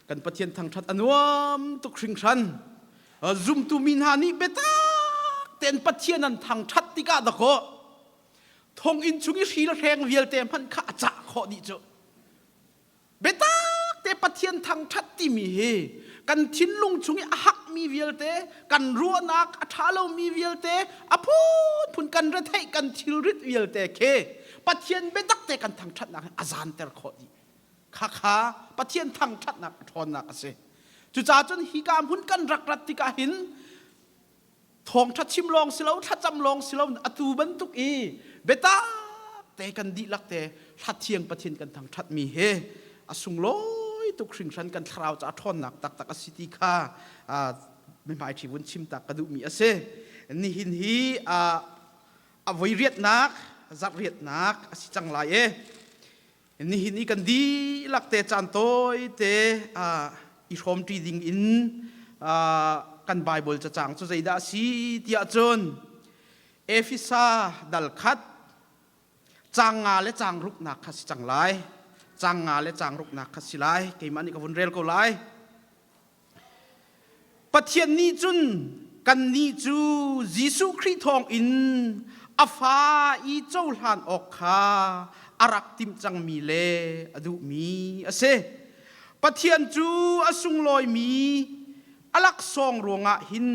Kan Pathian thangṭhat a nuam tuk hringhran. Zumtu mi hna nih biatak tein Pathian an thangṭhat tikah dakaw thonginn chung i hri le hreng vialte hmanh kha a cah khawh dih cu. Biatak te Pathian thangṭhat timi hi kan thinlung chung i a hakmi vialte, kan ruahnak a ṭha lomi vialte, a phunphun kan retheih kan thilrit vialte khi Pathian biatak te kan thangṭhatnak hi a zanter khawh dih. Khakha Pathian thangṭhatnak a ṭhawnnak a si. Cucaah cun hika hmun kan rak rat tikah hin thawngṭha chim lawng si lo, thlacam lawng si lo, atu bantuk i biatak te kan dihlak te hlathiang Pathian kan thangṭhatmi hi a sunglawi tuk hringhran kan thlarau ca ṭhawnnak taktak a si ti kha mihmai ṭhi vun chim tak ka duhmi a si. Nihin hi a voi riatnak, zarh riatnak a si cang lai e. Nihin i kan dihlak te caan tawi te i hrawmṭi ding in kan Bible cacang cu zeidah a si tiah cun Efesa dal khat caang nga le caang ruknak kha si cang lai. Caang nga le caang ruknak kha si lai. Keimah nih ka vun rel ko lai. Pathian nih cun kannih cu Jesuh Khrih thawngin a fa i cohlan awk kha a rak timh cangmi le a duhmi a si. Pathian cu a sunglawimi a laksawng ruangah hin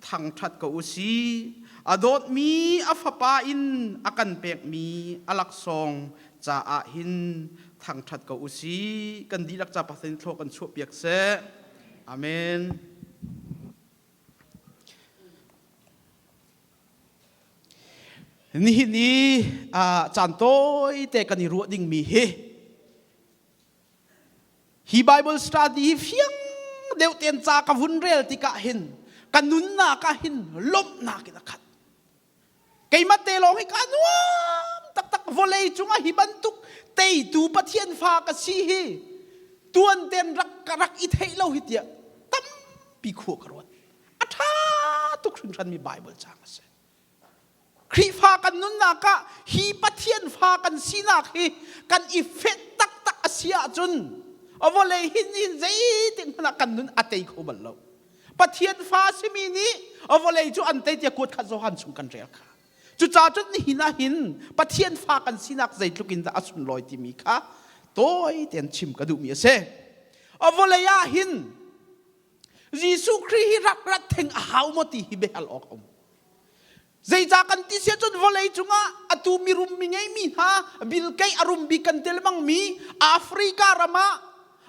thangṭhat ko u sih. A dawtmi a fapa in a kan pekmi a laksawng caah hin thangṭhat ko u sih. Kan dihlak ca Pathian thlawh kan chuahpiak seh. Amen. Nihin i caan tawi te kan i ruah dingmi hi hi Bible study hi fiang deuh tein ca ka vun rel tikah hin ka nunnak ah hin lawmhnak in a khat. Keimah te lawng hi kaa nuam taktak vawlei cungah hi bantuk teitu Pathian fa ka si hi tuan ten rak ka rak i theih lo hi tiah tampi khua ka ruat. A ṭha tuk hringhran mi Bible caang a si. Khrihfa kan nunnak ah hi Pathian fa kan sinak hi kan i fenh taktak a si ahcun vawlei hin hin zeitik hmanh ah kan nun a tei kho bal lo. Pathian fa simi nih vawlei cu an tei tiah kuat khat Johan chung kan rel kha. Cucaah cun nihin ah hin Pathian fa kan sinak zeitluk in dah a sunlawi timi kha tawi tein chim ka duhmi a si. Vawlei ah hin Jesuh Khrih hi rak rat theng a hau maw ti hi biahal awk a um. Zeicah kan ti sia cun vawlei cungah atu mirum mi ngeimi hna Bill Gates a rum bik kan ti lengmang Africa ram ah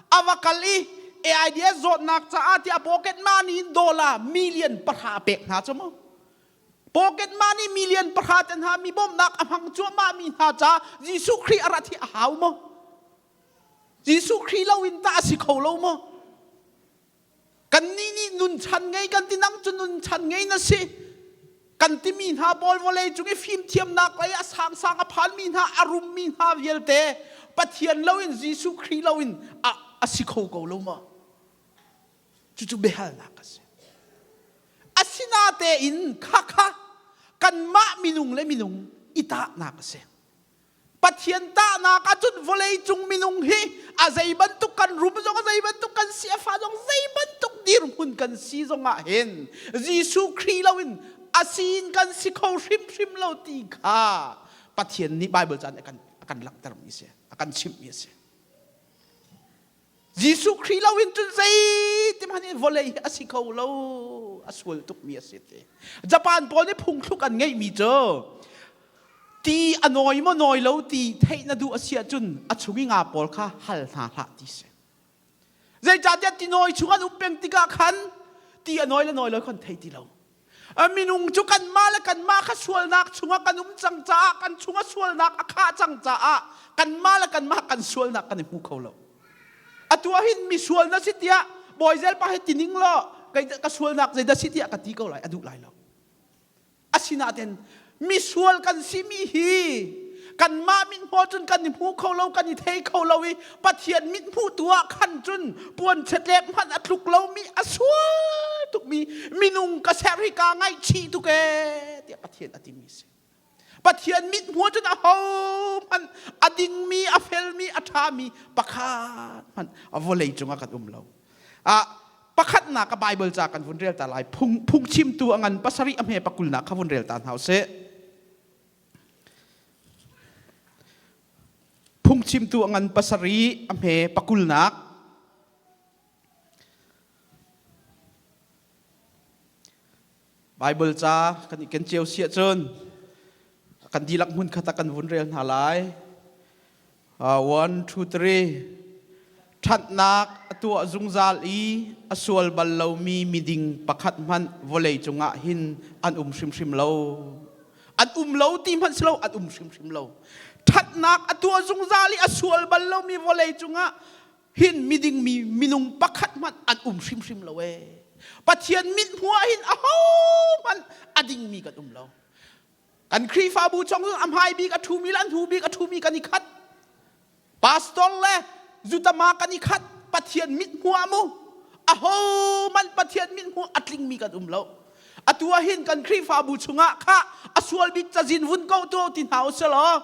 a va kal i AIDS zawtnak caah tiah pocket money in dollar million pahra a pek hna cu mu. Pocket money million pahra te hna mi bawmhnak a hmang cuahmah mi hna ca Jesuh Khrih a rat hi a hau maw? Jesuh Khrih lo in tah a si kho lo maw? Kannih nih nunchan ngei kan ti nang cu nunchan ngei na si. Kan timi hna pawl vawlei cung i fimthiamnak lei a sangsang a phanmi hna a rummi hna vialte Pathian loin Jesuh Khrih loin a, a si kho ko lo maw? Cucu biahalnak a si. Asinatein khakha kanmah minung le minung i tahnak a si. Pathian tahnak ahcun vawlei cung minung hi a zei bantuk kan rum zong a zei bantuk kan si a fa zong zei bantuk dirhmun kan si zong ah hin Jesuh Khrih loin a sin kan si kho hrimhrim lo ti kha Pathian nih Bible caan a kan a kan langhtermi a si a kan chimhmi a si. Jesuh Khrih lo in cun zeiti hmanh in vawlei hi a si kho lo a sual tukmi a si ti. Japan pawl nih phungthluk an ngeihmi cu ti a nawi maw nawi lo ti theih na duh a si ahcun a chung i nga pawl kha hal hna hlah ti si. Zeicahtiah ti nawi chung an um peng tikah khan ti a nawi le nawi lo khan thei ti lo. Minung cu kanmah le kanmah kha sualnak chungah kan um cang caah kan chungah sualnak a khah cang caah kanmah le kanmah kan sualnak kan i hmu kho lo. Atu ah hin mi sual na si tiah Bawizel pa hi tining law kei ka sualnak zeidah si tiah ka ti ko lai a duh lai lo. Asinain misual kan simi hi kanmah mithmuh cun kan i hmu kho lo kan i thei kho lo i Pathian mithmuh tu ah khan cun puan chetlek hmanh a tluk lomi a sual tukmi minung ka ser hi kaa ngaihchih tuk ee tiah Pathian a timi si. Pathian mithmuh cun ahohmanh a dingmi, a felmi, a ṭhami pakhat hmanh vawlei cungah kan um lo. Ah, pakhatnak a Bible ca kan vun rel ta lai. Phung phungchimtu a ngan pasarih a hme pakulnak kha vun rel ta hna usih. Phungchimtu a ngan pasarih a hme pakulnak. Bible ca kan i ken cio si ahcun kan dihlak hmun khat ah kan vun rel hna lai. One, two, three. Ṭhatnak a tuah zungzal i a sual bal lomi miding pakhat hmanh vawlei cungah hin an um hrimhrim lo. An um lo ti hmanh si lo, an um hrimhrim lo. Ṭhatnak a tuah zungzal i a sual bal lomi vawlei cungah hin miding mi minung pakhat hmanh an um hrimhrim lo ee. Pathian mithmuh ah hin ahohmanh a dingmi kan um lo. Kan Khrihfabu chung a hmai bik a ṭhumi le a hnu bik a ṭhumi kan i khat. Pastor le zutama kan i khat. Pathian mithmuh ah mu ahohmanh Pathian mithmuh a tlingmi kan um lo. Atu ah hin kan Khrihfabu chungah kha a sual bik cazin vun ko tu ti hna usih law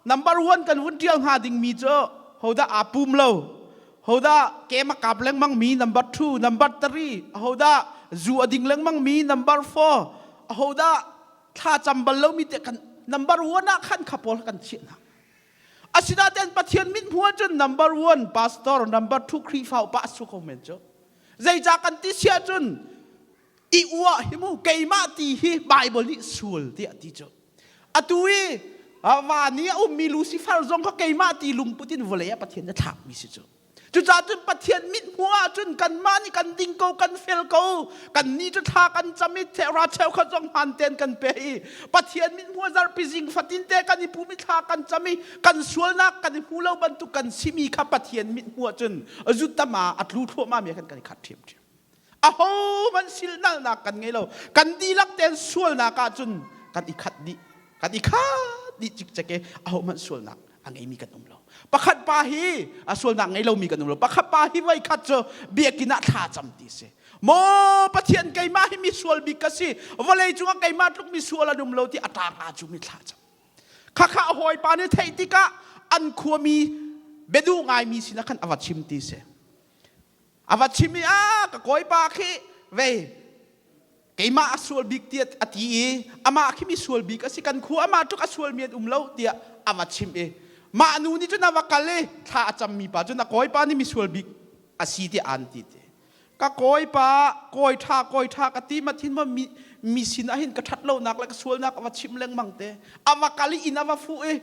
number one kan vun ṭial hnga dingmi cu hodah aa pum lo hodah kem a kap lengmang mi number two number three hodah zu a ding lengmang mi number four hodah thla cam bal lomi te kan number one ah khan kha pawl kan chiah hna asinain Pathian mit hmuh ahcun number one pastor number two Khrihfa upa a su ko men cu zeicah kan ti siah cun i uah hi mu keimah ti hi Bible nih sual tiah ti cu atu i van i a ummi Lucifer zong kha keimah ti lungput in vawlei ah Pathian a thlakmi si cu cucaah cun Pathian mithmuh ahcun kanmah nih kan ding ko kan fel ko kan nih cu thla kan cam i ra cheukhat zong hmaan tein kan pe i Pathian mithmuh zarhpi zing fatin te kan i pum i thla kan cam i kan sualnak kan i hmu lo bantuk kan simi kha Pathian mithmuh ahcun zutama a tlu thluahmah mi khan kan i khat ṭhiamṭhiam Ahohmanh silnalnak kan ngei lo. Kan dihlak tein sualnak ahcun kan i khat dih. Kan i khat dih cikcek i ahohmanh sualnak a ngeimi kan um lo. Pakhat pa hi a sualnak ngei lomi kan um lo. Pakhat pa hi voi khat cu biakinn ah thla cam ti si. Maw Pathian keimah hi mi sual bik ka si. Vawlei cungah keimah tluk mi sual an um lo ti a ṭa cu mi thla cam. Khakha a hawipa nih theih tikah an khuami biaduh ngaimi sinah khan a va chim ti si. A va chim i a ka kawipa khi vei keimah a sual bik tiah a ti i amah khi mi sual bik a si kan khua amah tluk a sualmi an um lo tiah a va chim i mah nu nih cun a va kal i thla a cammi pa cun a kawipa nih mi sual bik a si tiah an ti ti ka kawipa kawi ṭha kawi ṭha ka ti ma thin ma mi mi sin ah hin ka ṭhat lonak le ka sualnak a va chim lengmang te a va kal i inn a va fuh i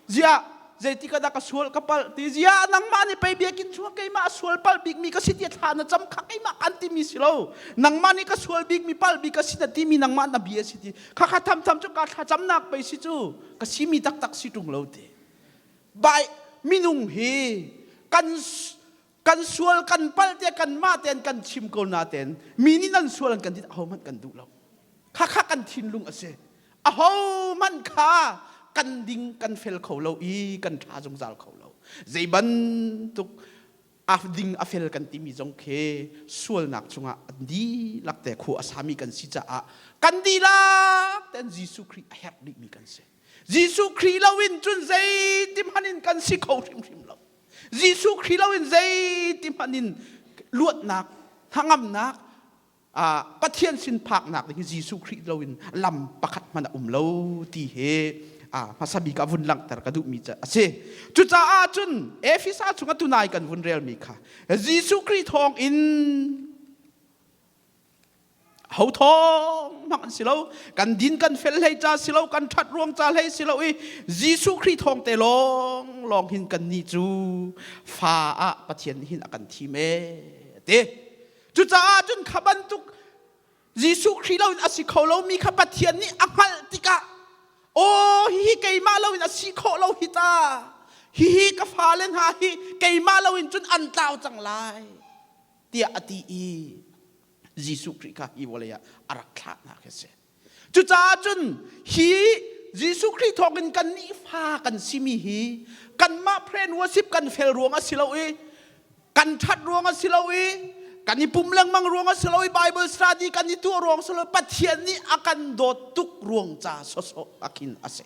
ziah zeitik ah dah ka sual ka palh ti ziah nangmah nih pei biakinn chungah keimah a sual palh bikmi ka si tiah thla na cam kha keimah kan timi si lo nangmah nih ka sual bikmi palh bik ka si na timi nangmah na bia si ti kha kha tham tham cu ka thla camnak pei si cu ka simi taktak si ṭung lo ti bai minung hi kan kan sual kan palh te kanmah tein kan chim ko natein mi nih nan sual an kan ti ahohmanh kan duh lo khakha kan thinlung a si ahohmanh kha kan ding kan fel kho lo i kan ṭha zungzal kho lo zei bantuk a ding a fel kan timi zong khi sualnak chungah an dihlak te khu a sami kan si caah kan dihlak ten Jesuh Khrih a herh dihmi kan si Jesuh Khrih loin cun zeiti hmanh in kan si kho hrimhrim lo Jesuh Khrih loin zeiti hmanh in luatnak, hnangamnak, Pathian sin phaknak ding hi Jesuh Khrih loin lam pakhat hmanh a um lo ti hi hmasa bik ah vun langhter ka duhmi a si. Cucaah cun Efesa chung ah tunai kan vun relmi kha Jesuh Khrih thawng in Ho thawng hmang an si lo. Kan din kan fel hlei ca si lo, kan ṭhat ruang ca hlei si lo i Jesuh Khrih thawng te lawng lawng hin kan nih cu fa ah Pathian nih hin a kan thim ee ti. Cucaah cun kha bantuk Jesuh Khrih loin a si kho lomi kha Pathian nih a hngalh tikah aw hihi keimah loin a si khawh lo hi ta hihi ka fale hna hi keimah loin cun an tlau cang lai tiah a ti i Jesuh Khrih kha hi vawlei ah a rak thlahnak hi a si. Cucaah cun hi Jesuh Khrih thawngin kan nih fa kan simi hi kanmah prayer worship kan fel ruang a si lo i kan ṭhat ruang a si lo i kan i pum lengmang ruang a si lo i Bible study kan i tuah ruang a si lo Pathian nih a kan dawt tuk ruang ca sawsawh a khin a si.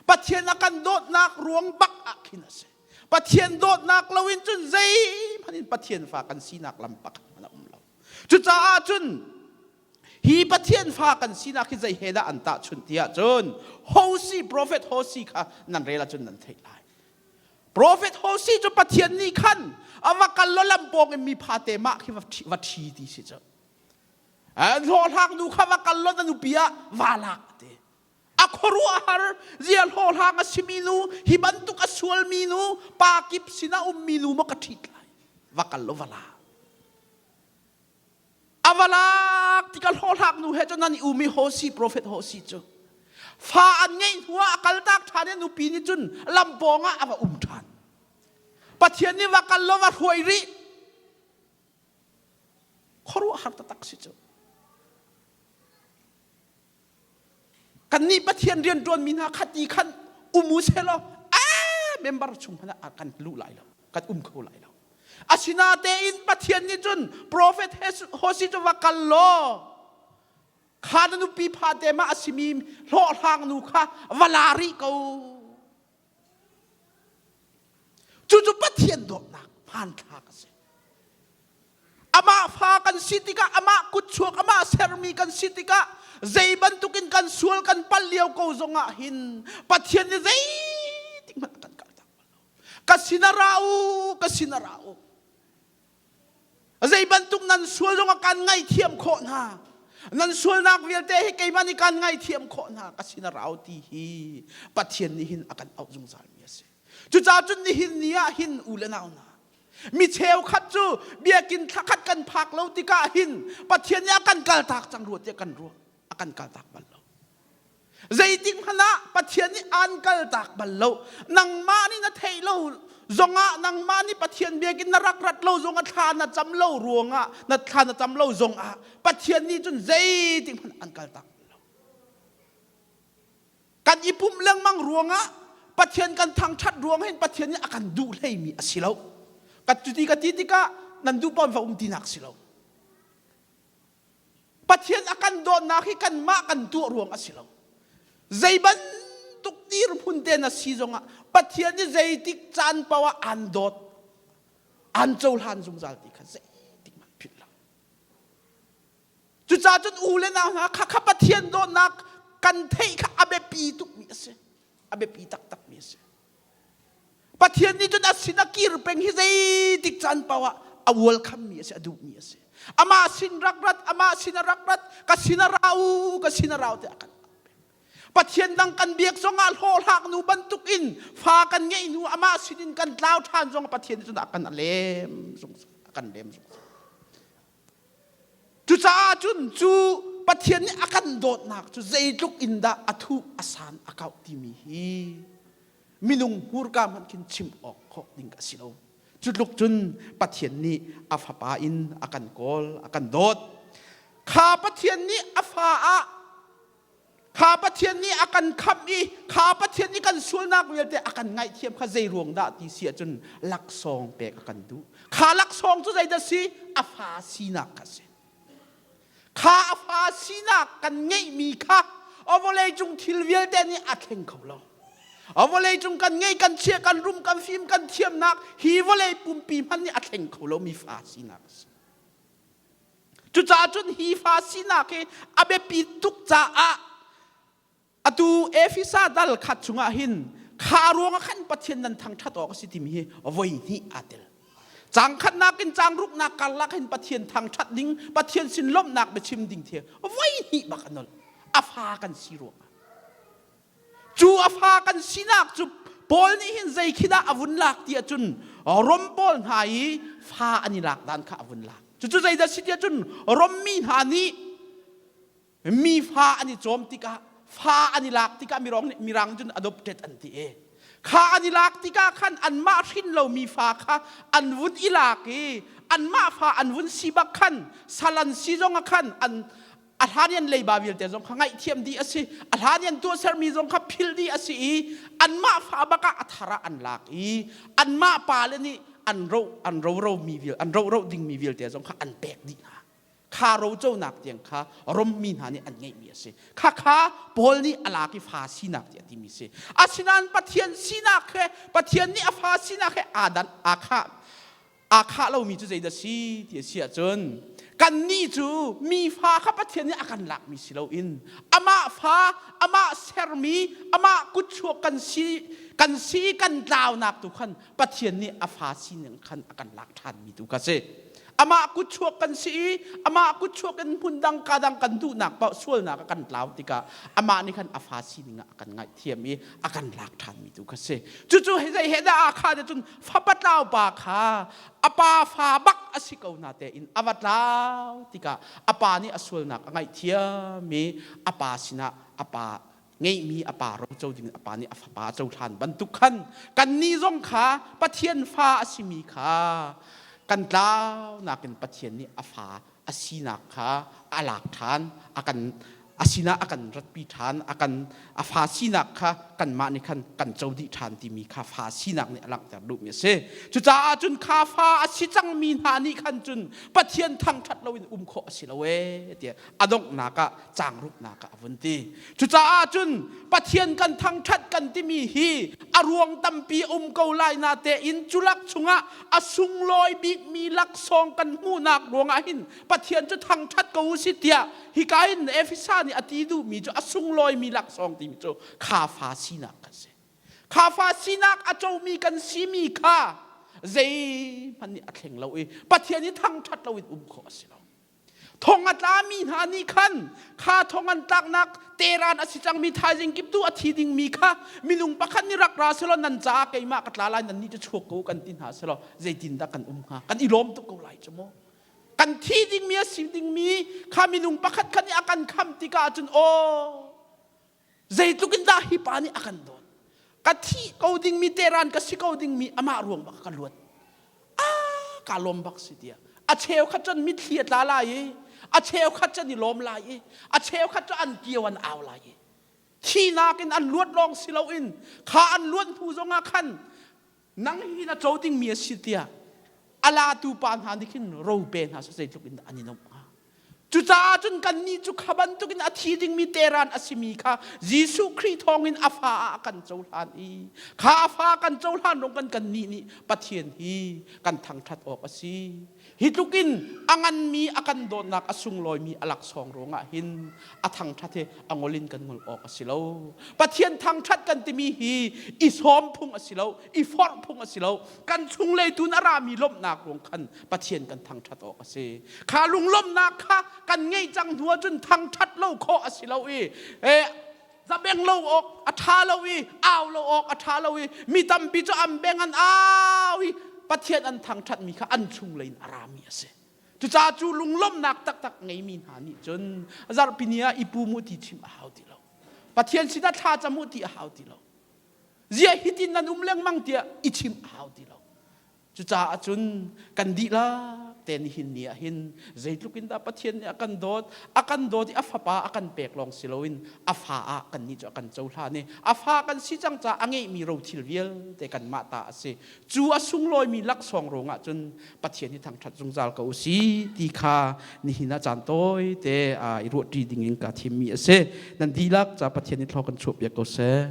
Pathian a kan dawtnak ruang bak ah khin a si. Pathian dawtnak loin cun zeihmanh in Pathian fa kan sinak lam pakhat hmanh a um lo. Cucaah cun hi Pathian fa kan sinak hi zei he dah an tahchunh ti ahcun Hosi prophet Hosi kha nan rel ahcun nan theih lai. Prophet Hosi cu Pathian nih khan a va kal lo lam pawng in mi phate mah khi va ṭhi ti si cu. Hlawhhlang nu kha va kal lo na nupi ah va lak ti. A khuaruahhar zia hlawhhlang a simi nu hi bantuk a sualmi nu pa kip sinah ummi nu maw ka ṭhit lai. Va kal lo va la. A va lak tikah hlawhhlak nu he cun an i um i Hosi profet Hosi cu fa an ngeih hnuah a kaltak ṭhan i nupi nih cun lam pawng ah a va um ṭhan. Pathian nih va kal law va hruai rih. Khuaruahhar taktak si cu. Kannih Pathian rianṭuanmi hna khati khan um u selaw a member chung hmanh ah kan luh lai lo, kan um kho lai lo. Asinatein Pathian nih cun profet Hosea cu va kal law kha na nupi pha te ma a simi hlawhhlang nu kha va la rih ko. Cucu Pathian dawtnak hmanthlak a si. Amah fa kan si tikah, amah kutchuak, amah sermi kan si tikah, zei bantukin kan sual kan pal lio ko zongah hin Pathian nih zeitik hmanh a kan kaltak bal lo. Ka sin ah ra u, ka sin ah ra u. Zei bantuk nan sual zongah kan ngaihthiam khawh hna. Nan sualnak vialte hi keimah nih kan ngaihthiam khawh hna. Ka sin ah ra u ti hi Pathian nih hin a kan auh zungzalmi a si. Cucaah cun nihin ni ah hin u le nau hna, mi cheukhat cu biakinn thlakhat kan phak lo tikah hin Pathian nih a kan kaltak cang rua tiah kan ruah. A kan kaltak bal lo. Zeitik hmanh ah Pathian nih aan kaltak bal lo. Nangmah nih na theih lo zongah nangmah nih Pathian biakinn na rak rat lo zongah thla na cam lo ruangah na thla na cam lo zongah Pathian nih cun zeitik hmanh an kaltak bal lo. Kan i pumh lengmang ruangah Pathian kan thangṭhat ruang hin Pathian nih a kan duh hleimi a si lo. Ka cuti ka ti tikah nan duh paoh va um tinak si lo. Pathian a kan dawtnak hi kanmah kan tuah ruang a si lo. Zei bantuk dirhmun te na si zongah Pathian nih zeitik caan paoh ah aan dawt, aan cohlan zungzal ti kha zeitik hmanh philh lo. Cucaah cun u le nau hna kha kha Pathian dawtnak kan theih kha a biapi tukmi a si. A biapi taktakmi a si. Pathian nih cun a sin a kir peng hi zeitik caan paoh ah a welcome a si, a duhmi a si. Amah sin rak rat, amah sin a rak rat, ka sin a ra u, ka sin a ra u tiah a kan Pathian dang kan biak zongah hlawhhlak nu bantuk in fa kan ngeih hnu amah sinin kan tlau ṭhan zong Pathian nih cun a kan a lem zungzal, a kan lem zungzal. Cucaah cun cu Pathian nih a kan dawtnak cu zeitluk in dah a thuh a san a kauh timi hi minung hmurka hmanh khin chim awk khawh ding a si lo. Cu tluk cun Pathian nih a fapa in a kan kawl, a kan dawt. Kha Pathian nih a fa ah Kha Pathian nih a kan khamh i kha Pathian nih kan sualnak vialte a kan ngaihthiam kha zei ruang dah ti si ahcun laksawng pek a kan duh. Kha laksawng cu zeidah si? A fa sinak kha si. Kha a fa sinak kan ngeihmi kha a vawlei cung thil vialte nih a thleng kho lo. A vawlei cung kan ngei kan chiah kan rum kan fim kan thiamnak hi vawlei pumpi hmanh nih a thleng kho lomi fa sinak a si. Cucaah cun hi fa sinak hi a biapi tuk caah atu Efesa dal khat chungah hin kha ruangah khan Pathian nan thangṭhat awk a si timi hi voi hnih aa tel. Caang khatnak in caang ruknak karlak hin Pathian thangṭhat ding, Pathian sin lawmhnak biachim ding thi voi hnih bak a nolh. A fa kan si ruangah. Cu a fa kan sinak cu Paul nih hin zei khi dah a vun lak ti ahcun Rom pawl hna i fa an i lak dan kha a vun lak. Cucu zeidah si ti ahcun Rom mi hna nih mi fa an i cawm tikah fa an i lak tikah mirang nih mirang cun adopted an ti e. Kha an i lak tikah khan anmah hrin lomi fa kha an vun i lak i anmah fa an vun si bak khan sal an si zong ah khan an a hlan i an leiba vialte zong kha ngaihthiam dih a si a hlan i an tuahsermi zong kha philh dih a si i anmah fa bak ah a thar ah an lak i anmah pale nih an ro an roro mi vial an roro dingmi vialte zong kha an pek dih hna. Kha roconak tiang kha Rom mi hna nih an ngeihmi a si. Khakha Paul nih a lak i fa sinak tiah timi si. Asinain Pathian sinak he Pathian nih a fa sinak he aa dan aa khah aa khah lomi cu zeidah si ti a si ahcun kannih cu mi fa kha Pathian nih a kan lakmi si loin amah fa amah sermi amah kutchuak kan si kan si kan tlaunak tu khan Pathian nih a fa sining khan a kan lak ṭhanmi tu kha si. Amah kutchuak kan si i amah kutchuak in hmun dang ka dang kan duhnak paoh sualnak a kan tlau tikah amah nih khan a fa sining ah a kan ngaihthiam i a kan lak ṭhanmi tu kha si. Cucu zei he dah aa khah cun fapa tlau pa kha a pa fa bak a si ko na tein a va tlau tikah a pa nih a sualnak a ngaihthiam i a pa sinah a pa ngeihmi a pa roco ding a pa nih a fapa a cohlan bantuk khan kannih zong kha Pathian fa a simi kha kan tlau nakin Pathian nih a fa a sinak kha a lak ṭhan a kan a sinah a kan ratpi ṭhan a kan a fa sinak kha kanmah nih khan kan co dih ṭhan timi kha fa sinak nih a langhter duhmi a si. Cucaah cun kha fa a si cangmi hna nih khan cun Pathian thangṭhat loin um khawh a si lo ee tiah a donghnak ah caang ruknak ah a vun ti. Cucaah cun Pathian kan thangṭhat kan timi hi a ruang tampi a um ko lai na tein cu lak chungah a sunglawi bikmi laksawng kan hmuhnak ruangah hin Pathian cu thangṭhat ko u si tiah hika in Efesa nih a ti duhmi cu a sunglawimi laksawng timi cu kha fa sinak kan si. Kha fa sinak a comi kan simi kha zeihmanh nih a thleng lo i Pathian i thangṭhat loin um khawh a si lo. Thong a tlami hna nih khan kha thong an tlaknak teran a si cangmi thaizing kiptu a thi dingmi kha minung pakhat nih rak ra selaw nan caah keimah ka tla lai nan nih cu chuak ko kan ti hna selaw zeitindah kan um hnga kan i lawm tuk ko lai cu mu kan thi dingmi a si dingmi kha minung pakhat khat nih a kan kham tikah cun aw zeitluk in dah hi pa nih a kan dawt ka thi ko dingmi teran ka si ko dingmi amah ruang bak ka luat a ka lawm bak si tiah a cheu khat cun mitthli a tla lai i a cheu khat cun i lawm lai i a cheu khat cu an kio an au lai i thinak in an luat lawng si loin kha an luat hnu zongah khan nang hi na co dingmi a si tiah a latu pa hna nih khin ro pe hna zeitluk in an i nuamh hnga cucaah cun kannih cu kha bantukin a thi dingmi teran a simi kha Jesuh Khrih thawngin a fa ah a kan cohlan i kha a fa kan cohlan rong kan kannih nih Pathian hi kan thangṭhat awk a si Hi tlukin a nganmi a kan dawtnak a sunglawimi a laksawng ruangah hin a thangṭhat hi a ngol in kan ngol awk a si lo. Pathian thangṭhat kan timi hi i sawm phung a si lo, i forh phung a si lo. Kan chunglei tun a rami lawmhnak ruang khan Pathian kan thangṭhat awk a si. Kha lunglawmhnak kha kan ngeih cang hnu ahcun thangṭhat lo khawh a si lo i eh, zabeng lo awk a ṭha lo i au lo awk a ṭha lo i mi tampi cu an beng an au i Pathian an thangṭhatmi kha an chunglei in a rami a si. Cucaah cu lunglawmhnak taktak ngeimi hna nih cun zarhpini ah i pum u ti chim a hau ti lo. Pathian sinah thla cam u ti a hau ti lo. Ziah hitin nan um lengmang tiah i chim a hau ti lo. Cucaah cun kan dihlak te nihin ni ah hin zeitluk in dah Pathian nih a kan dawt, a kan dawt i a fapa a kan pek lawng si loin a fa ah kannih cu a kan cohlan i a fa kan si cang caah a ngeihmi rothil vialte kanmah ta a si. Cu a sunglawimi laksawng ruangah cun Pathian hi thangṭhat zungzal ko u si ti kha nihin ah caan tawi te i ruahṭi dingin ka thimmi a si. Nan dihlak ca Pathian nih thlaw kan chuahpiak ko seh.